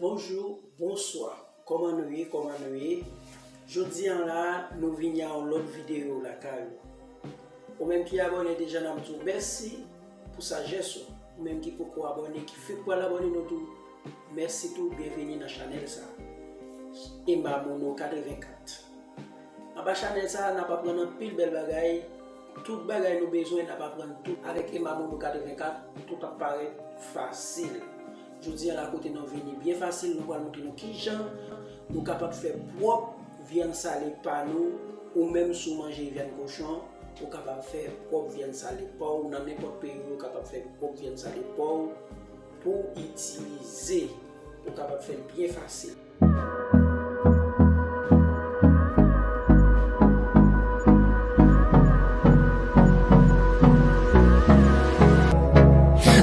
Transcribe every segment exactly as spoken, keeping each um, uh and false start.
Bonjou, bonswa. Kòman nou ye? Kòman nou ye? Jodi a la, nou vini a yon lòt videyo lakay ou. Ou menm ki abòne deja, n ap di w mèsi pou sajès ou. Ou menm ki poko abòne, ki fèk pral abòne, nou di w mèsi tou, byenveni nan chanèl sa. Emma Mono katrevenkat. Anba chanèl sa a, n ap aprann anpil bèl bagay. Tout bagay nou bezwen, n ap aprann tout. Avèk Emma Mono katrevenkat, tout ap parèt fasil. Jodi a la, kote nou vini byen fasil, nou pral montre nou kijan nou kapab fè pwòp vyann sale pa nou, ou menm si w manje vyann kochon, ou kapab fè pwòp vyann sale pa w nan nenpòt peyi, ou kapab fè pwòp vyann sale pa w pou w itilize, ou kapab fè l byen fasil.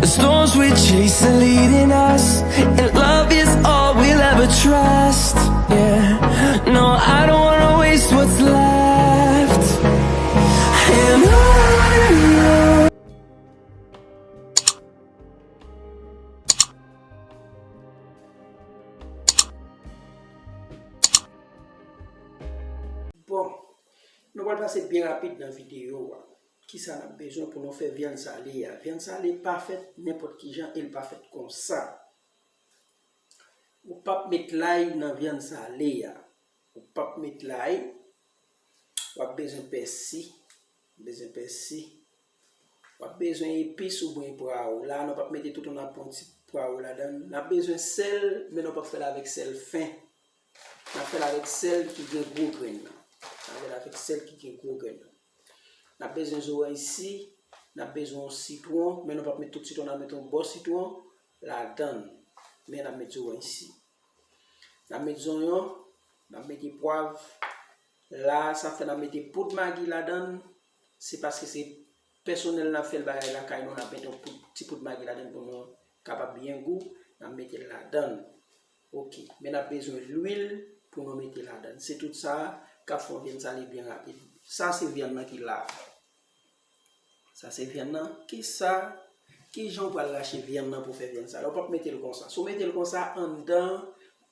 The storms we chase are leading us, and love is all we'll ever trust. Yeah, no, I don't wanna waste what's left. And on and on. Bon, nou pral pase byen rapid nan videyo a. Kisa n ap bezwen pou nou fè vyann sale a? Vyann sale pa fèt nenpòt kijan e l pa fèt konsa. Ou p ap met lay nan vyann sale a. Ou p ap met lay. W ap bezwen pèsi. Bezwen pèsi. W ap bezwen epis oubyen pwawo. La a, nou p ap mete tout, nou ap pran ti pwawo ladan l. N ap bezwen sèl, men nou p ap fè l avèk sèl fen. N ap fè l avèk sèl ki gen gwo grenn nan. N ap fè l avèk sèl ki gen gwo grenn nan. N ap bezwen zoranj si, n ap bezwen yon sitwon, men nou p ap met tout sitwon, n ap met yon bò sitwon ladan l. Men n ap met zoranj si. N ap met zonyon, n ap mete pwav. La, sa fè n ap mete poud magi ladan l. Se paske se pèsonèl n ap fè l bagay lakay nou, n ap mete yon poud, ti poud magi ladan l pou nou kapab byen gou, n ap mete l ladan l. Oke, men n ap bezwen lwil pou nou mete ladan l. Se tout sa k ap fè yon vyann sale byen rapid. Sa se vyann nan ki la. Sa se vyann nan. Kisa, kijan w pral rache vyann nan pou fè vyann sale? Ou p ap mete l konsa. Si w mete l konsa, anndan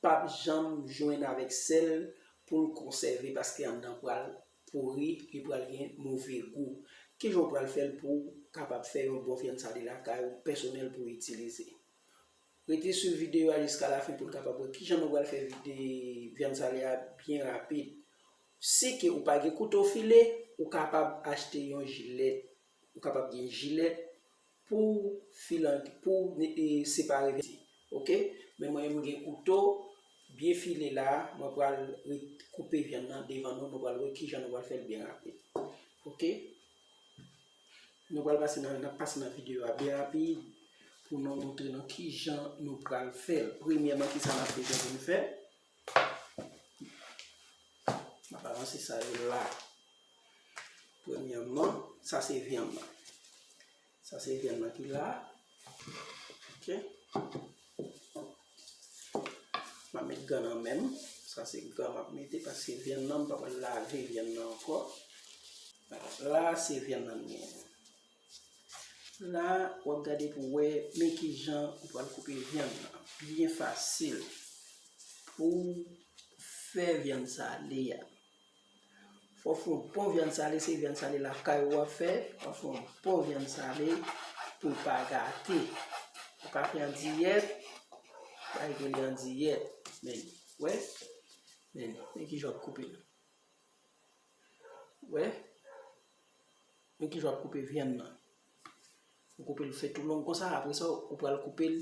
p ap janm jwenn avèk sèl pou l konsève, paske anndan pral pouri, li pral gen move gou. Kijan w pral fè l pou w kapab fè yon bon vyann sale lakay ou, pèsonèl pou w itilize? Rete swiv videyo a jiska lafen pou n kapab wè kijan nou pral fè vide vyann sale a byen rapid. Si ke ou pa gen kouto file, ou kapab achte yon jilèt. Ou kapab gen jilèt pou filan, pou, e, separe vyann. Oke? Men mwen menm, m gen kouto byen file la, mwen pral re-, koupe vyann nan devan nou, nou pral wè kijan nou pral fè l byen rapid. Oke? Nou pral pase nan, n ap pase nan videyo a byen rapid pou nou montre nou kijan nou pral fè l. Premyèman, kisa n ap bezwen pou nou fè? M ap avanse sa yo la. Premyèman, sa se vyann nan. Sa se vyann nan ki la. Oke. M ap met gan nan menm. Sa se gan m ap mete paske vyann nan, m pa pral lave vyann nan ankò. La, se vyann nan m genyen. La, w ap gade pou w wè men kijan ou pral koupe vyann nan. Byen fasil pou w fè vyann sale a. Fò w fè yon bon vyann sale, se vyann sale lakay ou w ap fè. Fò w fè yon bon vyann sale pou l pa gate. Ou ka fè an diyèt, pa rele an diyèt. Men, wè, men, men kijan w ap koupe l. Wè, men kijan w ap koupe vyann nan. Ou koupe l fè tou long konsa, apre sa, ou pral koupe l,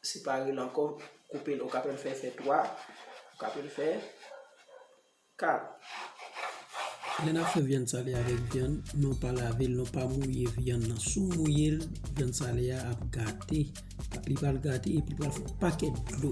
separe l ankò, koupe l, ou ka fè l fè, fè twa, ou ka fè l fè kat. Lè n ap fè vyann sale avèk vyann, nou pa lave l, nou pa mouye vyann nan. Si w mouye l, vyann sale a ap gate. Li pral gate epi li pral fè yon pakèt dlo.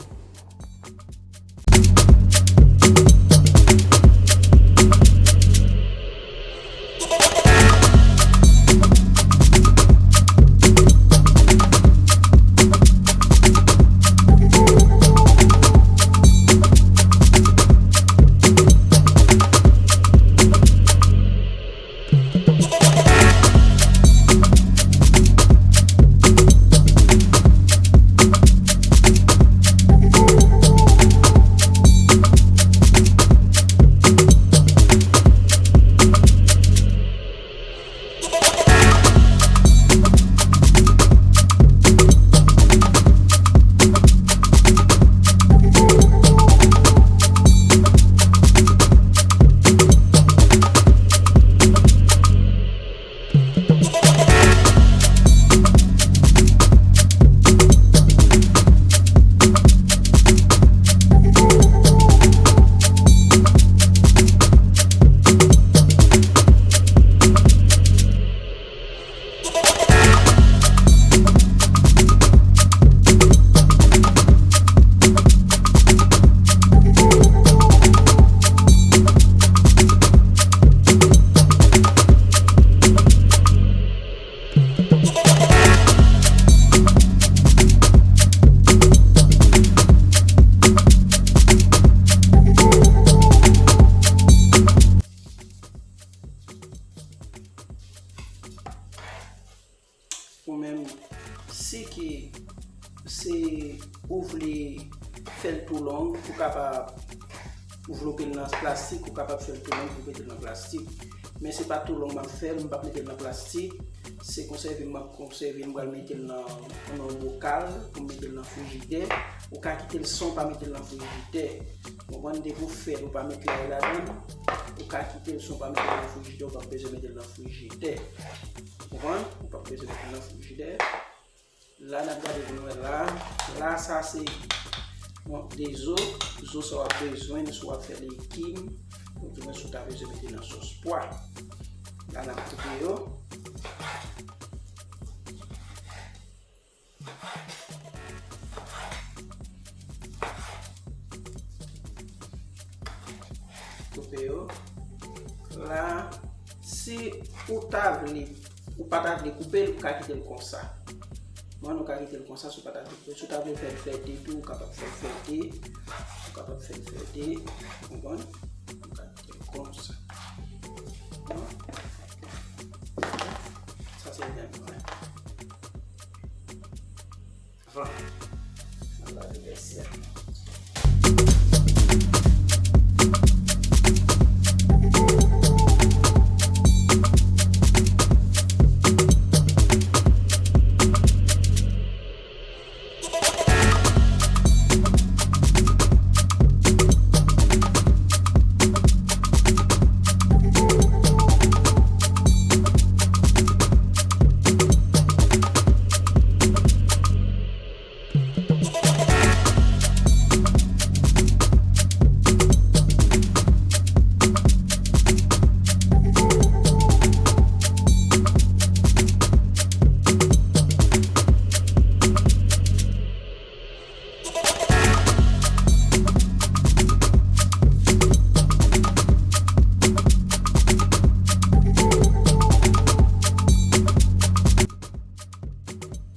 Ou vle fè l tou long, ou kapab vlope l nan plastik, ou kapab fè l tou long pou mete l nan plastik. Men se pa tou long m ap fè l, m p ap mete l nan plastik. Se konsève m ap konsève, m pral mete l nan, nan yon bokal pou m mete l nan frijidè. Ou ka kite l san w pa mete l nan frijidè. Ou konprann? Depi w fè l, ou pa met lay ladan l, ou ka kite l san w pa mete l nan frijidè, ou p ap bezwen mete l nan frijidè. Ou konprann? Ou p ap bezwen mete l nan frijidè. La, n ap gade pou nou wè la. La, sa se, bon, de zo. Zo sa w ap bezwen si w ap fè legim. Oubyen si w ta bezwen mete nan sòs pwa. La, n ap koupe yo. Koupe yo. La, si ou ta vle, ou pa ta vle koupe l, ou ka kite l konsa. Mwen, ou ka kite l konsa, si ou pa ta vle koupe l. Si ou ta vle fè l fète tou, ou kapab fè l fète. Ou kapab fè l fète. Ou konprann? Ou ka kite l konsa. Bon. Sa se vyann mwen. Bon. Ann lave vèsèl.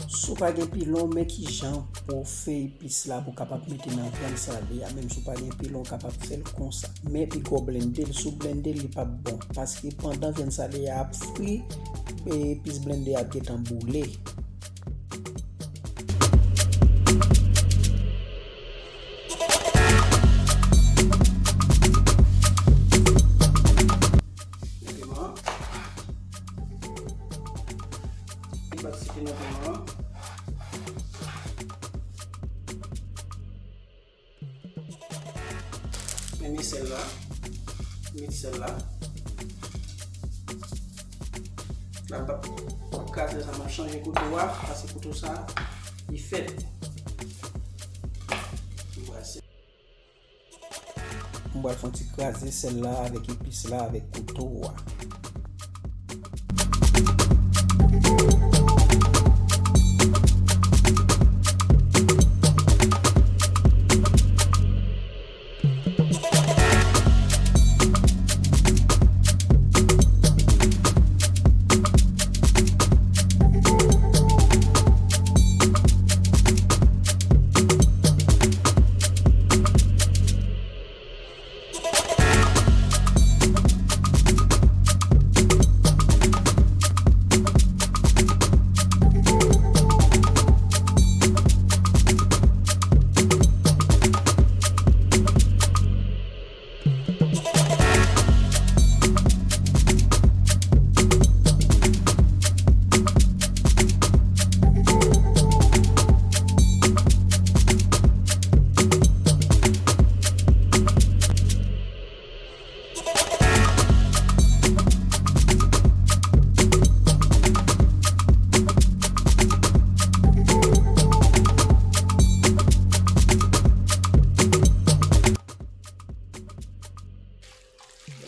Si w pa gen pilon, men kijan pou w fè epis la pou w kapab mete nan vyann sale a. Menm si w pa gen pilon, w kapab fè l konsa. Men piga w blende l, si w blende l, li p ap bon. Paske pandan vyann sale a ap fri, epis blende a ap gentan boule. Piman. Li pa ti piman, piman. Men, men sèl la. Met sèl la. La, m p ap, m p ap kraze sa, m ap chanje kouto a, paske kouto sa, li fèb. M pral fè M pral fè yon ti kraze sèl la avèk epis la avèk kouto a.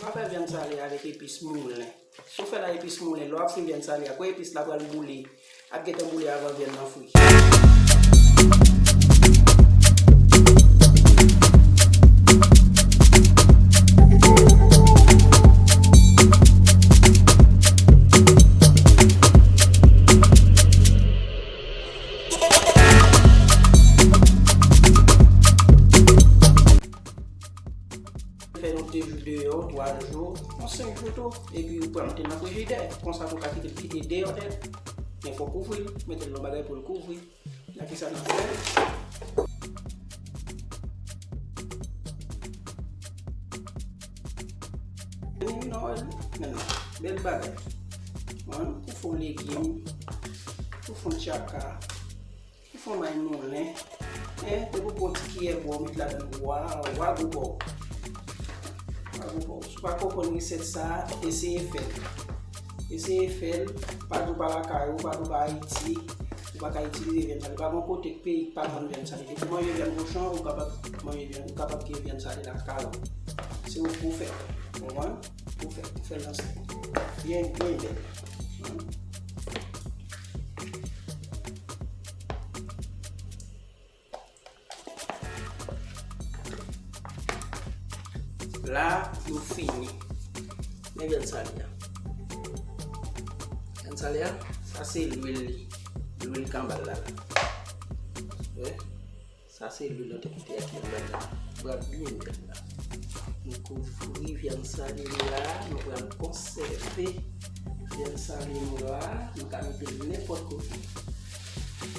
Yo pa fè vyann sale avèk epis moulen. Si w fè l ak epis moulen, lè w ap fri vyann sale a, kwè epis la pral boule, ap gentan boule avan vyann nan fri. Fè yon de jou deyò, twa jou, yon senk jou tou, epi ou pral mete l nan frijidè. Konsa tou ka kite l pike deyò nèt. Men fòk kouvri l, mete l nan bagay pou l kouvri. Gade sa n ap fè. Men, bèl bagay. Wi, ou fè yon legim, ou fè yon tchaka, ou fè yon may moulen. Hein, depi ou pran ti kiyè bò, ou met ladan, waw, wa gou bò. Wa gou bò. Si w pa konprann resèt sa, eseye fè l. Eseye fè l, pa di w pa lakay ou, pa di w pa Ayiti, ou pa ka itilize vyann sale. Pa gen kote k peyi k pa vann vyann sale. Depi w manje vyann kochon, ou kapab manje vyann, ou kapab gen vyann sale lakay ou. Se ou pou fè l. Konprann? Pou fè, pou fè l nan sèk. Byen, byen bèl. La, nou fini. Men vyann sale a. Vyann sale a, sa se lwil li. Lwil kanbal la. Wè. Sa se lwil antrepritè a ki anndan la. Bwat byen bèl la. Nou kouvri vyann sale nou la. Nou pral konsève vyann sale nou la. Nou ka mete l nenpòt kote.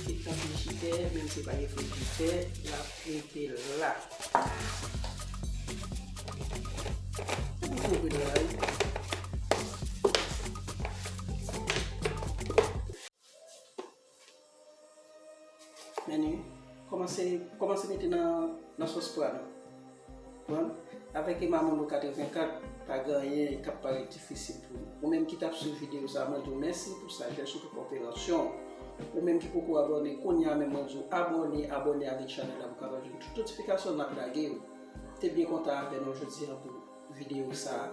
Kit nan frijidè, menm si pa gen frijidè, l ap rete la. Ou kouvri l la, wi. Men li, kòmanse, kòmanse mete nan, nan sòs pwa nou. Konprann? Avèk Emma Mono katrevenkat, pa gen anyen k ap parèt difisil pou nou. Ou menm ki t ap swiv videyo sa, mwen di w mèsi pou sajès ou, pou konperansyon w. Ou menm ki poko abòne, kounye a menm mwen di w abòne, abòne avèk chanèl la pou w kapab jwenn tout notifikasyon n ap lage yo. Te byen kontan avè nou jodi a pou videyo sa a.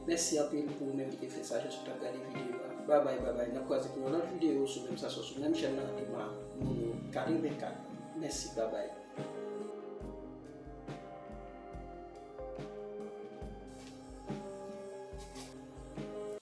Mèsi anpil pou ou menm ki te fè sa, jis ou t ap gade videyo a. Babay, babay. N ap kwaze pou yon lòt videyo sou menm sa, sou menm chèn nan, Emma Mono katrevenkat. Mèsi, babay.